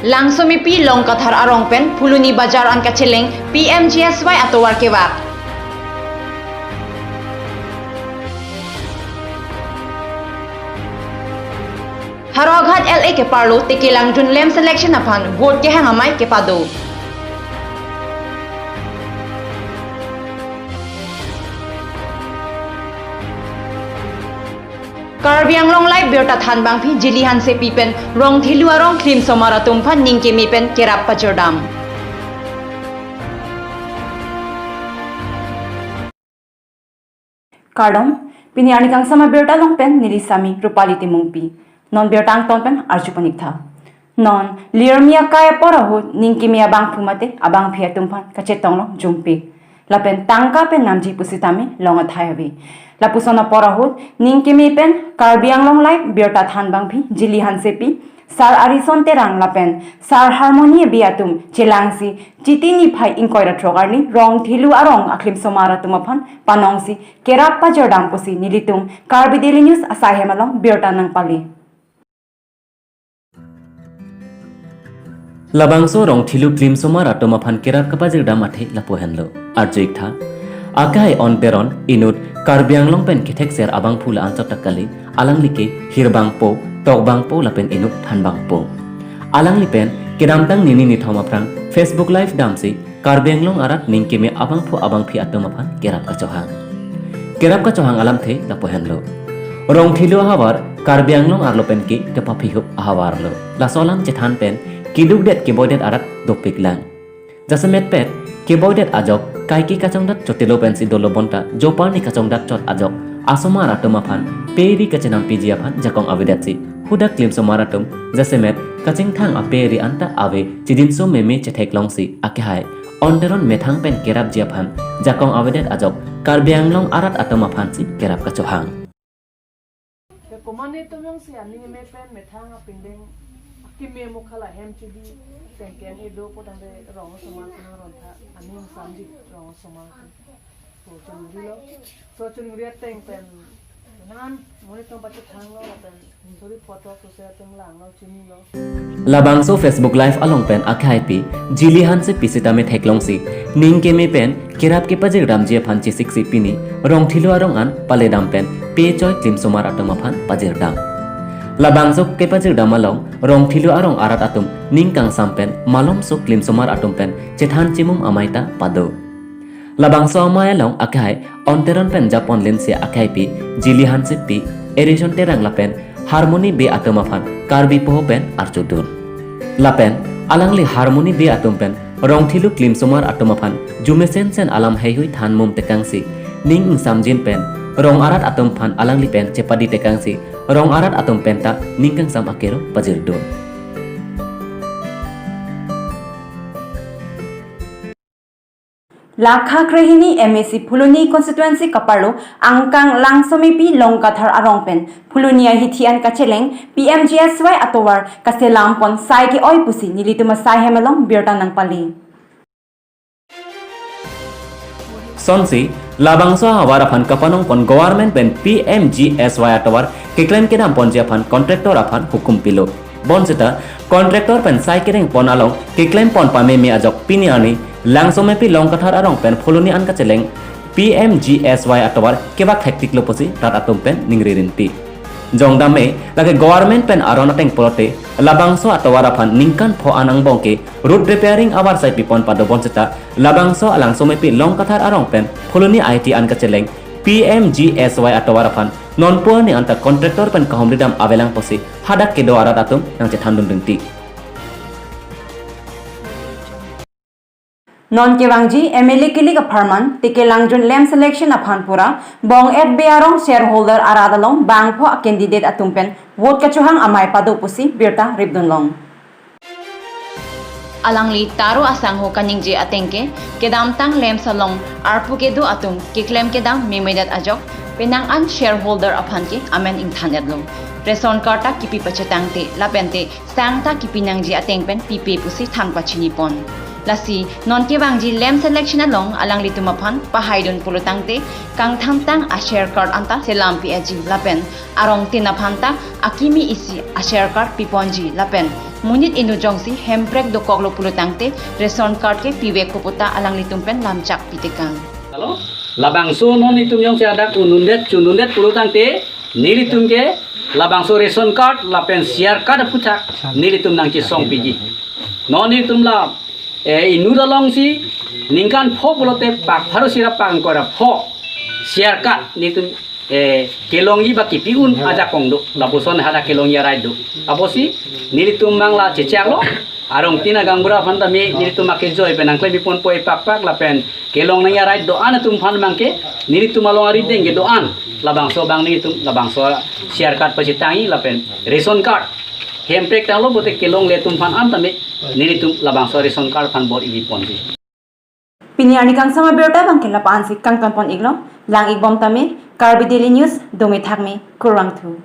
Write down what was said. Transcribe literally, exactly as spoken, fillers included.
Langsomepi Longkathar arong pen Phuloni Bazar an kacheleng P M G S Y atovar kevak. Howraghat L A keparlo Tekelangjun Lamps election aphan vote kehang amei kepado. Karbi Anglong Live birta thanbangpi Jili Hansepi pen Rongthelu arong klimsomar atum aphan ning keme pen kerap pajirdam. Kardom, pini arni kangsam abirta along pen neli Sami Rupali Timungpi. Non birta angton pen arju paniktha. Non, lirmi akai apor ahut ning keme abangphu mate abangpi atum aphan kachetong long jumpik. Lapen tangka pen namji pusitame long athai ave. Lapuson apor ahut ning keme pen Karbi Anglong Live birta thanbangpi Jili Hansepi, Sar Arison Terang lapen Sar Harmony Bey atum chelangsi Chiti niphai ingkoi ra throk arni Rongthelu arong aklimsomar atum aphan panongsi kerap pajirdam pusi nelitum Karbi Daily News asai hem along birta nangpale. Labangso Rongthelu klimsomar atum aphan kerap kapajirdam athe lapu henlo. Arju iktha. Akai Onteron inut Karbi Anglong pen kethekser abangphu la-an chot ta kali, alangli ke hirbangpo, tokbangpo lapen inut thanbangpo. Alangli pen kedamtang nini nithom aphrang Facebook Live damsi Karbi Anglong arat ning keme abangphu abangpi atum aphan kerap kachohang. Kerap kachohang alamthe lapu henlo. Rongthelu ahavar Karbi Anglong arlo pen ke kepaphihup ahavar lo. Laso alam chethan pen kedukdet keboidet arat dopik lang. Jasemet pet keboidet ajok kaike kachongdat chotelo pensi dolo bonta joparni kachongdat chot ajok asomar atum aphan pe ri kachenam piji aphan jakong avedetsi hadak klimsomar atum jasemet kachingthang ape ri anta ave chidinso meme chetheklongsi akehai Onteron methang pen kerapji aphan jakong avedet ajok Karbi Anglong arat atum aphansi kerap kachohang. Ke komane tum jongsi aning me pen methang apindeng akeme mukhala hem chidi tengkeng edo potang de rong somar kuna rontha aning samji rong somar. So chunri lo, so chunri ateng pen nan muni tum pachu thang lo pen suri photo kuse tum lang lo chini lo. Labangso Facebook Live along pen akhaipi Jili Hansepi sitame theklongsi ning keme pen kerap kepajirdamji aphan chesiksi pini Rongthelu arong an paledam pen pechoi klimsomar atum aphan pajirdam. Labangso kepajirdam along Rongthelu arong arat atum ning kangsam pen malomso klimsomar atum pen chethan chimum amei ta pado. Labangso amei along akhai Onteron pen japon linsi akhaipi Jili Hansepi, Arison Terang lapen Harmony Bey atum aphan Karbi poho pen arjudun. Lapen alangli Harmony Bey atum pen Rongthelu klimsomar atum aphan jumesen sen alam heihui than mum tekangsi ning ingsamjin pen rong arat atum aphan alangli pen chepadi tekangsi rong arat atum pen ta ning kangsam akero pajirdun. Lakha krehini M A C Phuloni constituency kaparlo angkang Langsomepi Longkathar arong pen Phuloni ahithi an kacheleng P M G S Y atovar kaselam pon sai ke-oi pusi nelitum asai hem along birta nangpale. Sonsi labangso ahavar aphan kapanong pon government pen P M G S Y atovar keklem kedam ponji aphan contractor aphan hukum pilo. Bonseta contractor pen sai kereng pon along keklem pon pameme ajok pini arni Langsomepi Longkathar arong pen Phuloni an kacheleng P M G S Y atovar kevak hektik lo pusi rat atum pen ningri rinti. Jongdam me lake government pen aron ateng pulote labangso atovar aphan ningkan pho an angbong ke road repairing avarsai pipon pado bonseta labangso Langsomepi Longkathar arong pen Phuloni ahithi an kacheleng P M G S Y atovar aphan nonpu arni anta contractor pen kahumridam avelang pusi hadak kedo arat atum nangchethandun rinti. Non kevangji M L A kilik apharman Tekelangjun Lamps election aphan pura Bong-et Bey arong shareholder arat along bangpho a-candidate atum pen vote kachohang amei pado pusi birta ripdun long. Alangli Taro asangho kaningje ateng ke kedamtang Lamps along arpu kedo atum keklem kedam memedet ajok penang an shareholder aphan ke amen ingthan-etlo. Ration card ta kipi pachetangte lapente sang ta kipi nangji ateng pen pipe pusi than pachini pon. Lasi non kevangji land selection along alanglitum aphan pahaidun pulotangte kangthantang a share card anta selam pi-etji lapen arongtin aphan ta akimi isi a share card piponji lapen monit inut jongsi hemprek dokoklo pulotangte ration card ke pivekpo pu ta alanglitum pen lamchak pitekang. Halo, labangso non nelitum jongsi hadak un'undet chun'undet pulotangte nelitum ke labangso ration card lapen share card aputhak nelitum nangkesong piji. Non nelitum la eh, inut alongsi ningkan pho pulote pak pharo isi ra pak ingkoi ra pho share card nelitum eh, kelongji ba kepi-un ajakong do. Lapuson hadak kelongji arai do. Apotsi nelitum abang la chechaklo. Arongtin agaonbura aphan tame nelitum akejoi pen nangklem piponpo epakpak lapen kelong nangji arai do-an atum aphan abangke nelitum along arideng kedo-an labangso abang nelitum labangso share card pachetangji lapen ration card hemprek tanglo pulote kelongle atum aphan an tame nelitum labangso ration card aphan bor-iponji. Pini arni kangsam abirta abangke lapu-ansi kangtonpon-iklo, lang-ikbom tame, Karbi Daily News, dome thakme, kurvangthu.